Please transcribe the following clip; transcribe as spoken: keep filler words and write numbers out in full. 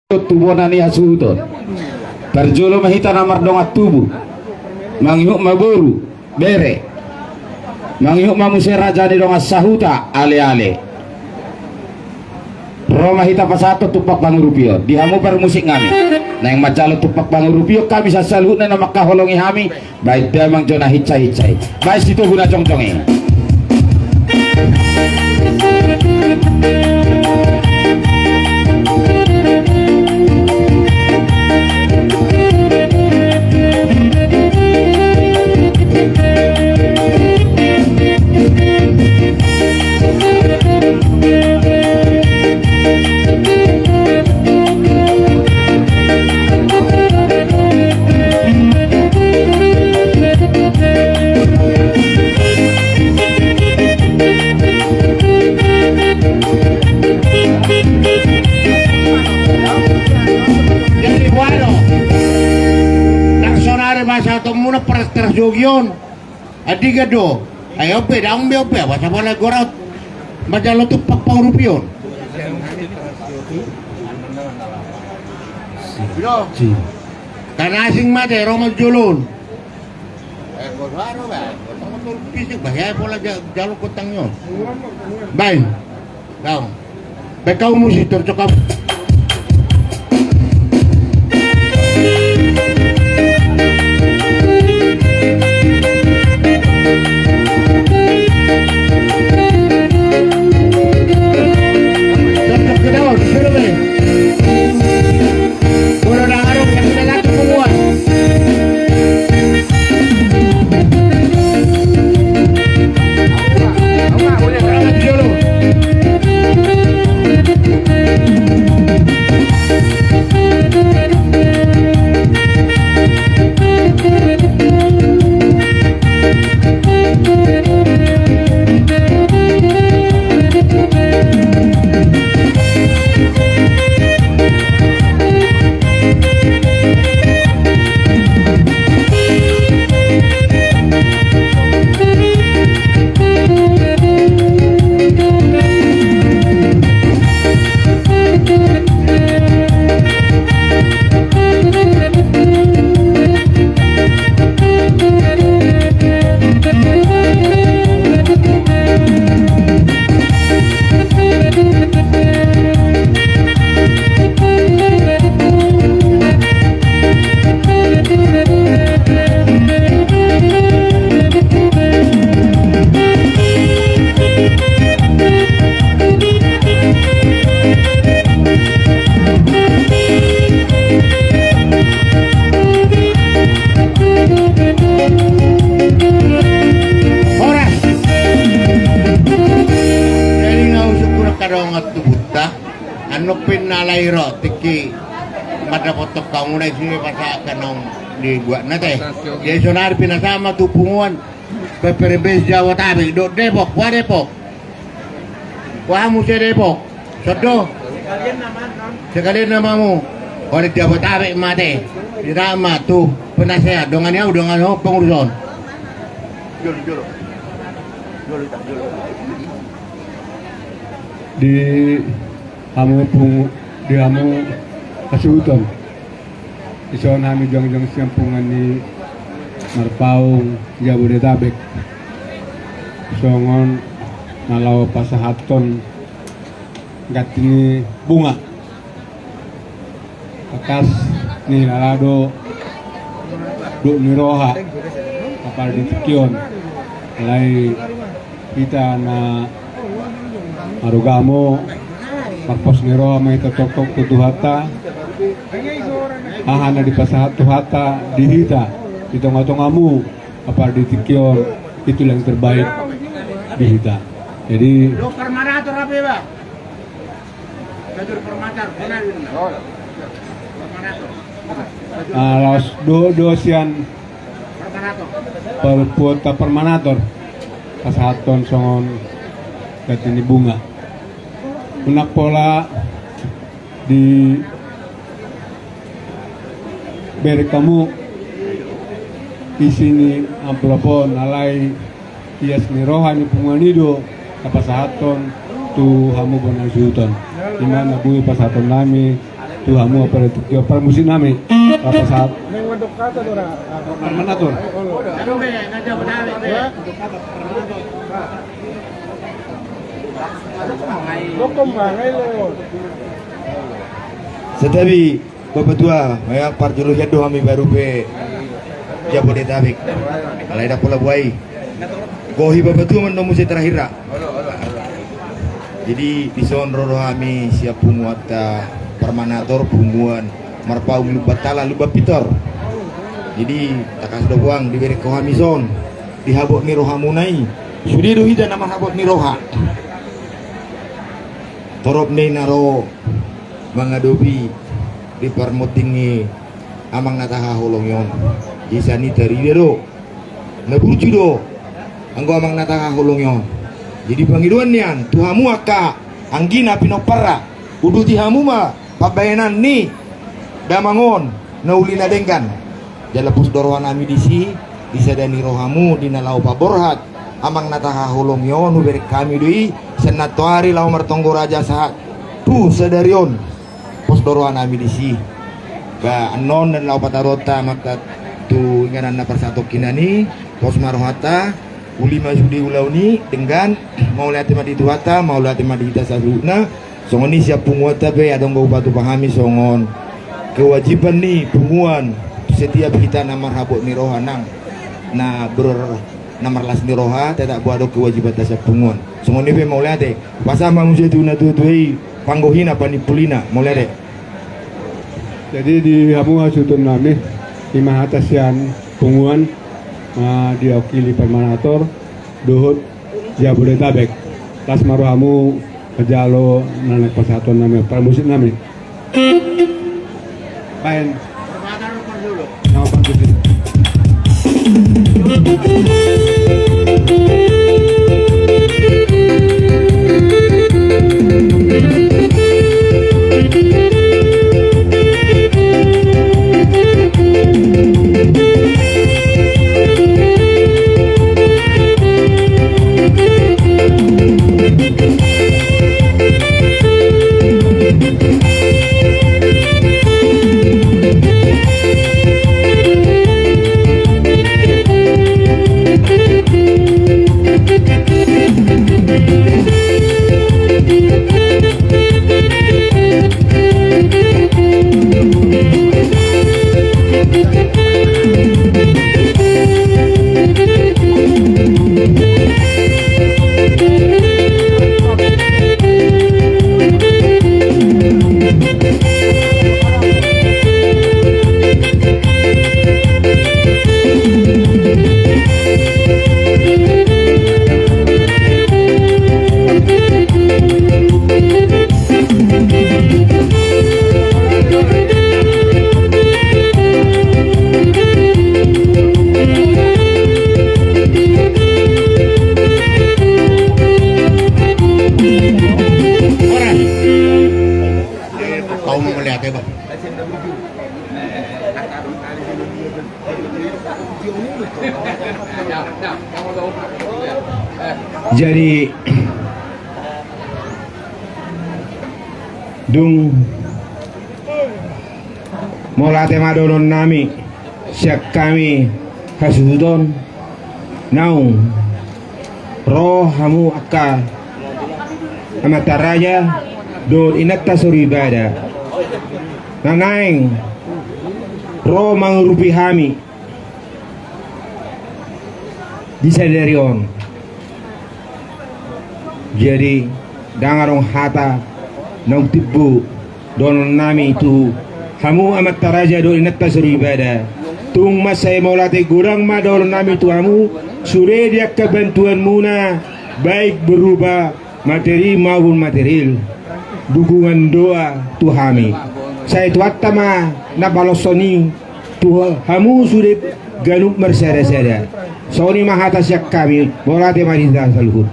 tu bona ni hasuhuton. Parjolo ma hita na mardongan tubu, mangihut ma boru, bere, mangihut ma muse raja ni dongan sahuta, aleale. Ro ma hita pasahathon tumpak pangurupion di hamu parmusik nami. Naeng manjalo tumpak pangurupion hami sian saluhutna na mangkaholongi hami. Baen damang jo na hinsa-hinsa i, baen sitogu na jongjong i. Jadi, boha do? Nang sonari pasahatonmuna parterjogion. Andigan do. Ai on pe, daong be on pe, asa pola gorot. Manjalo tumpak pangurupion. Kan asing mate, ro ma jolo on. Eh, gosaro, ba. Gosaro, fisik, ba, ya, pola ja-, jalo kotang nyon. Baen. Daong. Baen hamu musik, torcok hamu. Torcok ke daon, suruh be. Boru na adong, yang sudah satu punguan. Horas. Jadi nga usuk kurang kadongan tubunta. Annon pe na alai ro tingki mandapothon hamu na isi pasahat na naung dibuatna te. Jadi sonari pinasahat ma tu punguan. Pe-, perbes Jabodetabek, dohot Depok, boha Depok. Boha muse Depok. Sondo. Sekalian nama mu. Kau di Jabodetabek mate. Tidak ma tu penasehat, dongan ni au, dongan ho, penguruson. Di hamu pung-, di hamu hasuhuton. Dison hami jongjong sian punguan ni Marpaung Jabodetabek. Songon na laho pasahathon ganti ni bunga. Tangkas nihilala do dohot ni roha, apala di tingki on. Alai hita na marugamo, marpos ni roha ma hita tongtong tu Tuhanta. Aha na dipasahat Tuhanta di hita di tongatongamu, apala di tingki on, itulah yang terbaik di hita. Jadi, ah, laos do, do sian perpuota permanator pasahathon songon ganti ni bunga. Unang pola di berek hamu isi ni amplop on, alai ias ni roha ni punguan i do tapasahathon tu hamu bona hasuhuton. I ma na boi pasahaton nami Tu hamu apala tu kio parmusik nami. Apa saat? Parmanator. Santabi, Bapatua, memang parjolo hian do hami baru pe Jabodetabek. Alai ndang pola buai. Gohi Bapatua mandok muse terakhir ra. Jadi dison ro do hami sian punguanta parmanator, punguan Marpaung Lumban Tala Lumban Pitor. Jadi tangkas do huang dibereng ho hami son di habot ni rohamuna i. Sude do hita na marhabot ni roha. Torop ni na ro mangadopi di parmonting ni amang na tahaholongi on. Di sian i tarida do na burju do anggo amang na tahaholongi on. Jadi pangidoan nian tu hamu angka anggi na pinomparna, uduti hamu ma pambahenan ni damang on na uli na denggan. Jala pos do roha nami disi, di sada ni rohamu di na laho paborhat amang na tahaholongi on, hubereng hami do i sian nantoari laho martonggo raja sahat tu sadari on. Pos do roha nami disi. Ba annon na laho pataruhonta amanta tu inganan na parsatongkinan i, pos ma rohanta. Uli ma sude ulaon i denggan. Mauliate ma di Tuhanta, mauliate ma di hita saluhutna. Songon i sian punguanta pe adong do hupatupa hami songon kewajiban ni punguan, setiap hita na marhabot ni roha nang na ber na marlas ni roha, tetap boha do kewajibanta sian punguan. Songon i pe mauliate. Pasahat ma muse tu natuatua i panggohina panimpulina, mauliate. Jadi di hamu hasuhuton nami, i ma hata sian punguan, ah, diwakili parmanator dohot Jabodetabek. Las ma rohamu manjalo na naeng pasahaton nami, parmusik nami. Baen. Kau mau melihat ya, Bang? Jadi dung mauliate ma dohonon nami sian hami hasuhuton, naung ro hamu angka amanta raja dohot inanta soripada na naeng ro mangurupi hami di sadari on. Jadi ndang adong hata naung timbo dohonon nami tu hamu amanta raja dohot inanta soripada. Tung mansai mauliate godang ma dohonon nami tu hamu sude di angka bantuanmuna, baik berupa materi maupun material, dukungan doa tu hami. Sai Tuhanta ma na paloshon i tu hamu sude ganup marsadasada. Songon i ma hata sian hami, mauliate ma di hita saluhut.